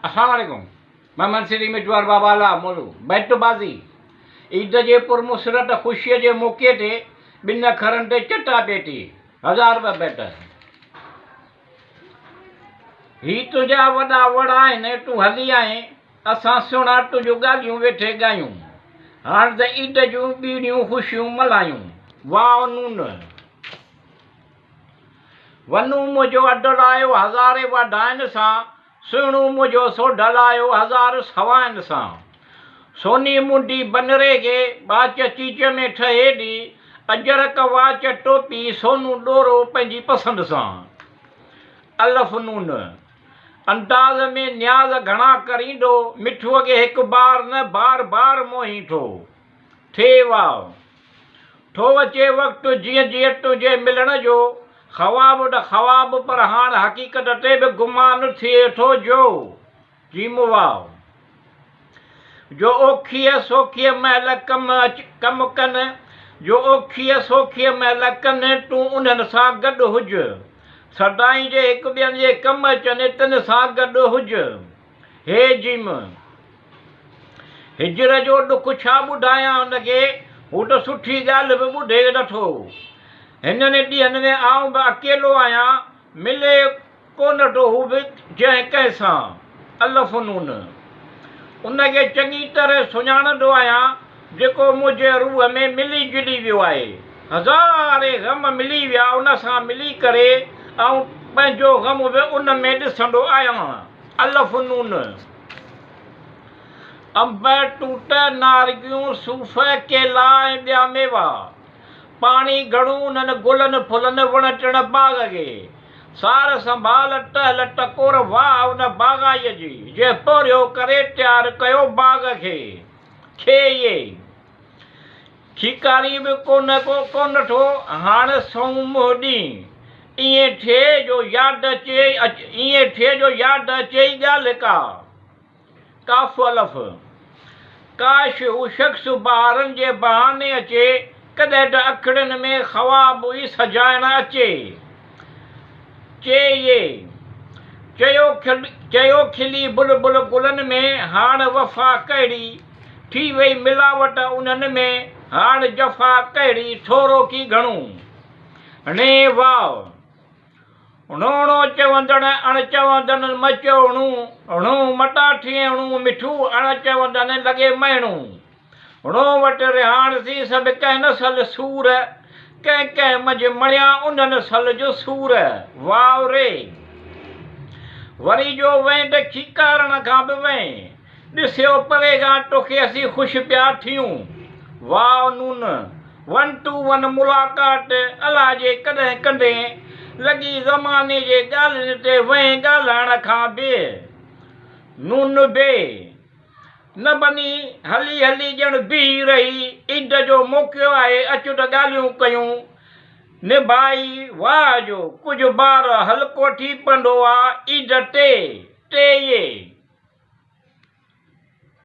اسلام عليڪم مان منصري مٽوار بابا لا مولو بيٽ بازي عيد جي پرمسرت خوشيء جي موقعي تي ٻن اکرن تي چٽا پيٽي هزار رپيا بيٽ هي تنهنجا وڏا وڙ آهن تون هلي آئين اسان سهڻا تنهنجون ڳالهيون ويٺي ڳايون هاڻ ته عيد جون ٻيڻيون خوشيون ملهايون واء نون ونو منهنجو اڍل آيو هزارين واڍائن سان، سهڻو منهنجو سوڍل آيو هزار سوائن سان. سوني منڊي بنري کي، ٻاچ چيچ ۾ ٺهي ڏي، اجرڪ واچ ٽوپي، سونو ڏورو پنهنجي پسند سان. الف نون. انداز ۾ نياز گهڻا ڪريندو، مٺوء کي هڪ بار نه بار بار موهين ٿو. ٿئي واء. ٿو اچي وقت جيئن جيئن تنهنجي ملڻ جو، خواب ته خواب پر هاڻ حقيقت تي به گمان ٿئي ٿو جو، جيم واء. جو اوکيء سوکيء مهل ڪم اچ ڪم ڪن، جو اوکيء سوکيء مهل ڪن، تون انهن سان گڏ هج. سدائين جي هڪ ٻين جي ڪم اچن، تن سان گڏ هج. هي جيم. هجر جو ڏک ڇا ٻڌايان هن کي، هو ته سٺي ڳالهه به ٻڌي نٿو. هنن ڏينهن ۾ آئون به اڪيلو آهيان، ملي ڪونه ٿو هو به جنهن ڪنهن سان. الف نون. ان کي چڱي طرح سڃاڻندو آهيان، جيڪو منهنجي روح ۾ ملي جلي ويو آهي. هزارين غم ملي ويا ان سان ملي ڪري آئون پنهنجو غم به ان ۾ ڏسندو آهيان. الف نون. انب، توت، نارنگيون، صوف، ڪيلا ۽ ٻيا ميوا. پاڻي گهڻو انهن گلن ڦلن وڻ ٽڻ باغ کي. سار سنڀال ٽهل ٽڪور واهه ان باغائيء جي، جنهن پورهيو ڪري تيار ڪيو باغ کي. کي يي. کيڪاري به ڪونه ڪو ڪونه ٿو هاڻ سنئون منهن ڏين. ائين ٿئي جو ياد اچي ائين ٿئي جو ياد اچي ئي ڳالهه ڪا. ڪاف الف. ڪاش هو شخص بهارن جي بهاني اچي، ڪڏهن ته اکڙين ۾ خواب ئي سجائڻ اچي. چي يي. چيو چيو کلي بلبل گلن ۾ هاڻ وفا ڪهڙي. ٿي وئي ملاوٽ انهن ۾، هاڻ جفا ڪهڙي، ٿورو ڪي گهڻو. ڻي واء. ڻوڻو چوندڙ اڻ چوندن م چوڻو، ڻو مٽا ٺيڻو مٺو اڻ چوندن لڳي مهڻو. ڻو وٽ رهاڻ سي سڀ ڪنهن نه سل سور، ڪنهن ڪنهن منجهه مڻيا انهن سل جو سور. واء ري. وري جو وئين ته کيڪارڻ کان به وئين. ڏسيو پري کان توکي اسين خوش پيا ٿيون. واء نون. ون ٽو ون ملاقات الا جي ڪڏهن ڪندين. لڳي زماني جي ڳالهين تي وئين ڳالهائڻ کان به. نون بي. نه بني هلي هلي ڄڻ بيهي رهي. عيد جو موقعو آهي اچ ته ڳالهيون ڪيون. نڀائي واهه جو ڪجهه بار هلڪو ٿي پوندو آ عيد تي. ٽي.